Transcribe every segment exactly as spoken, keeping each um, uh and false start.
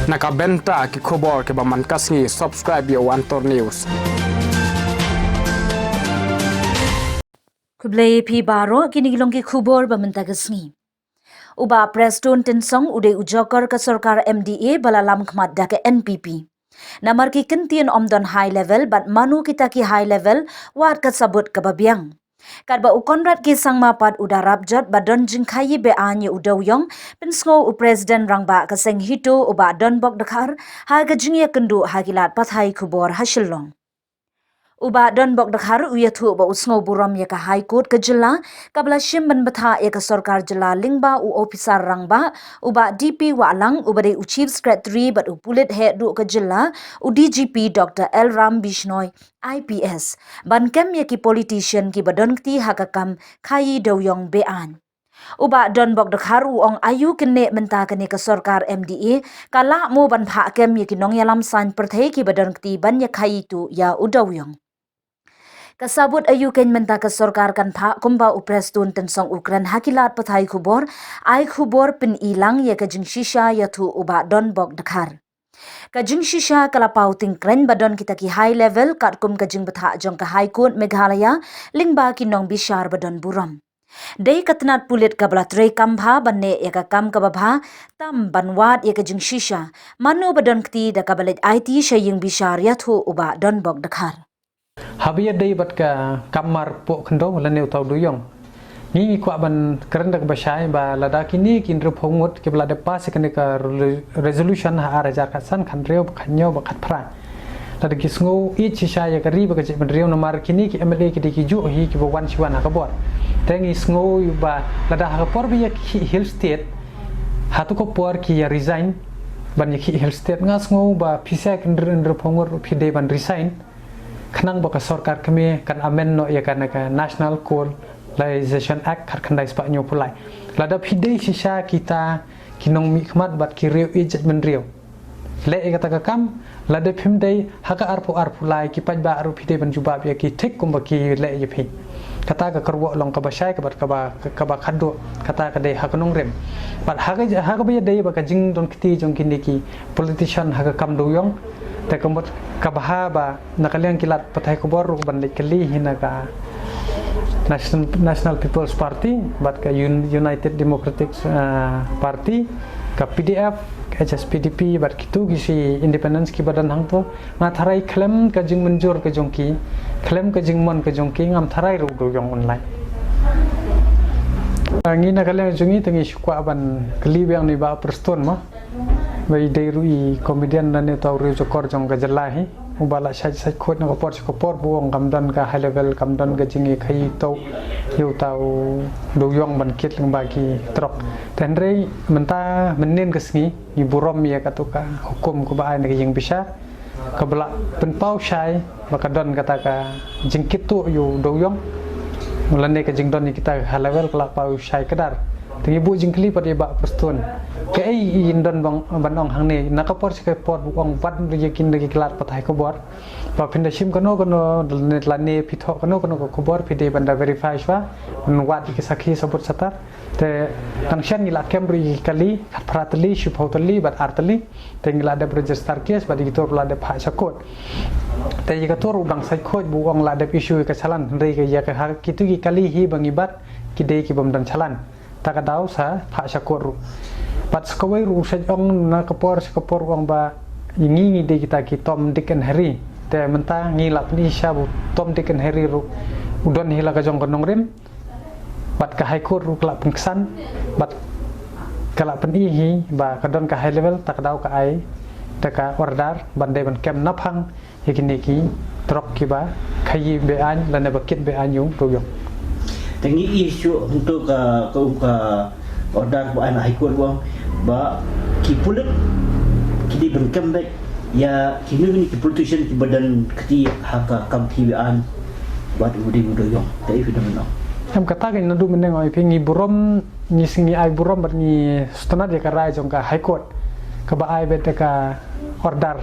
Na ka bynta ki khubor kiba man ka sngi, subscribe ïa u Antor News. Khublei phi baroh, kine ki long ki khubor ba mynta ka sngi. U Bah Prestone Tynsong u dei u jokor ka sorkar M D A ba la lam khmat da ka N P P. Namar ki kyntien ym don high level bad mano kita ki high level, wat ka sabut kaba biang. Katba u Conrad K Sangma pat u da rap jot ba don jingkhaïi be-aiñ ïa u dewïong, pynsngew u President Rangbah ka seng HITO u Bah Donbok Dkhar ha ka jingïakynduh ha ki lad pathai khubor ha Shillong. U Bah Donbok Dkhar u ïathuh ba u sngew burom ïa ka High Court ka jylla kaba la shim ban bthah ïa ka sorkar jylla lyngba u ophisar rangbah, u Bah D P Wahlang uba dei u Chief Secretary bad u pulit heh duh ka jylla, u D G P Doctor L Ram Bishnoi, I P S, ban kem ïa ki politician kiba don kti ha ka kam khaïi dewïong be-aiñ. U Bah Donbok Dkhar u ong aïu kine mynta kane ka sorkar M D A ka lah mo ban phah kem ïa ki nongïalam saiñ pyrthei kiba don kti ban ïakhaïi tuh ïa u dewïong. Ka sabut aïu kein mynta ka sorkar kan phah, kumba u Prestone Tynsong u kren ha ki lad pathai khubor, ai khubor pyni lang ïa ka jingshisha ïathuh u Bah Donbok Dkhar. Ka jingshisha ka la paw tyngkrein ba don kita ki high level katkum ka jingbthah jong ka High Court Meghalaya lyngba ki nongbishar ba don burom. Dei ka tnat pulit kaba la trei kam bha ban neh ïa ka kam kaba bha, tam ban wad ïa ka jingshisha. Mano ba don kti da kaba leit aiti sha ïing bishar, ïathuh u Bah Donbok Dkhar. Haba ïadei bad ka kam mar poh khyndew lane uta u dewïong, ngi ngi kwah ban kren da kaba shai ba lada kine ki hynriewphew ngut kiba la dep pass ïa kane ka re-, resolution ha ar hajar khatsan, khathynriew, khathynñiew bad khatphra, lada ki sngew ïeit shisha ïa ka ri bad ka jaitbynriew, namar kine ki M L A ki dei kijuh hi kiba wan shi wan ha ka bor. Te ngi sngew ba lada ha ka por ba ïakhih Hill State, hato ka por ki ïa resign ban ïakhih Hill State? Nga sngew ba phi sha ki hynriew, hynriewphew ngut ruh phi dei ban resign, khnang ba ka sorkar kmie kan amend noh ïa kane ka National Coalization Act khatkhyndai spah hynñiewphew lai. Lada phi dei shisha kita ki nongmihkhmat bad ki riew ïeit jaitbynriew, leh ïa kata ka kam. Lada phim dei, ha ka arphew arphew lai ki paidbah ruh phi dei ban jubab ïa ki thik kumba ki leh ïa phi. Kata ka kyrwoh long kaba shai, kaba, kaba, kaba khatduh, kata ka dei ha ka nongrim. Bad ha ka, ha kaba ïadei bad ka jingdon kti jong kine ki politician ha ka kam dewïong, te ka mut ka bha ba na ka liang ki lad pathai khubor ruh ban leit kylli hi na ka National, National People's Party bad ka Un-, United Democratic, ah, Party, ka P D F, ka H S P D P bad kitu ki shi independents kiba don hangto. Nga tharai khlem ka jingmynjur ka jong ki, khlem ka jingmon ka jong ki, ngam tharai ruh u dewïong un lait. Ah, ngi na ka liang jong ngi te ngi shu kwah ban kylli biang ïa u Bah Prestone mo, ba i dei ruh i comedian lane uta u riewjakor jong ka jylla hi, uba la shait shait khuid na ka por sha ka por, ba u ong kam don ka high level, kam don ka jingïakhaïi tuh ïa uta u dewïong ban kit lyngba ki trok. Te hynrei mynta mynnin ka sngi ngi burom ïa katu ka hukum kaba ai na ka ïing bishar, kaba la pynpaw shai ba ka don kata ka jingkit tuh ïa u dewïong lane ka jingdon ïa kita ka high level ka la paw shai kdar. Te ngi buh jingkylli pat ïa u Bah Prestone, kaei i don ban, ban ong hangne? Na ka por sha ka por ba u ong, wat ïa kine ki lad pathai khubor, ba phin da shim kano kano lane, lane phi thoh kano kano ka khubor, phi dei ban da verify shuwa, ban wad ïa ki sakhi sabut satar. Te tang shen ngi la kem ruh ïa ki kali, khatphra tylli, shiphew tylli bad ar tylli. Te ngi la dep register case bad ïa kito ruh la dep phah sha court. Te ïa kato ruh dang shait khuid ba u ong la dep issue ïa ka challan, hynrei ka ïa ka ha kitu ki kali hi ba ngi bat ki dei ki bym don challan. Ta ka daw sa phah sha court ruh. Bad sa kawei ruh u shait ong na ka por sha ka por u ong ba ïa ngi ngi dei kita ki Tom, Dick and Harry. Te mynta ngi la pyni sha ba u Tom, Dick and Harry ruh u don hi la ka jong ka nongrim. Bad ka High Court ruh ka la pynksan, bad ka la pyni hi ba ka don ka high level, ta ka daw ka ai da ka order ban dei ban kem naphang ïa kine ki trok kiba khaïi be-aiñ lane ba kit be-aiñ ïa u dewïong. Te ngi ïohi shuh hangto ka, ka, ka order ba ai na High Court ba, ba ki pulit ki dei ban kem beit ïa kino kino ki politician kiba don kti ha ka kam khaïi be-aiñ bad u dei u dewïong. Te i phi da mynno? Em, kata ka naduh mynne nga ong ïa phi ngi burom, ngi sngi ai burom bad ngi sngewtynnat ïa ka rai jong ka High Court kaba ai beit da ka order.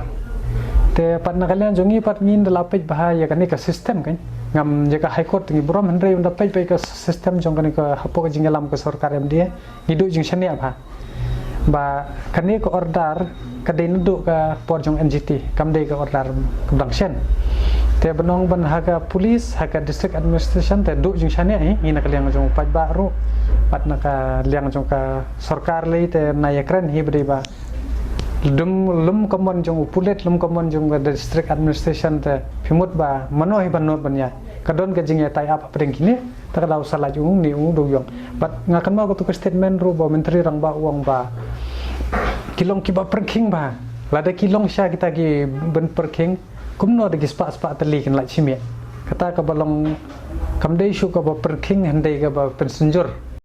Te pat na ka liang jong ngi pat ngin da la peit bha ïa kane ka system kan. Ngam ïa ka High Court ngi burom, hynrei ynda peit bha ïa ka system jong kane ka hapoh ka jingïalam ka sorkar M D A, ngi duh jingshaniah bha. Ba kane ka order ka dei naduh ka por jong N G T, kam dei ka order ka dang shen. Te ban ong ban ha ka police, ha ka district administration te duh jingshaniah hi, ngi na ka liang jong u paidbah ruh, bad na ka liang jong ka sorkar lei te na ïakren hi ba dei ba lum, lum ka mon jong u pulit, lum ka mon jong ka district administration te phi mut ba mano hi ban nud ban ïa. Ka don ka jingïatai ap hapdeng kine, ta ka daw sa lait u ni u dei u ïong. Bad nga kynmaw katu ka statement ruh ba u Myntri Rangbah u ong ba ki long kiba pyrkhing bha. Lada ki long sha kita ki ban pyrkhing, kumno da ki spah spah tylli kin lait shim ïa. Kata kaba long kam dei shuh kaba pyrkhing, hynrei kaba pynsynjur.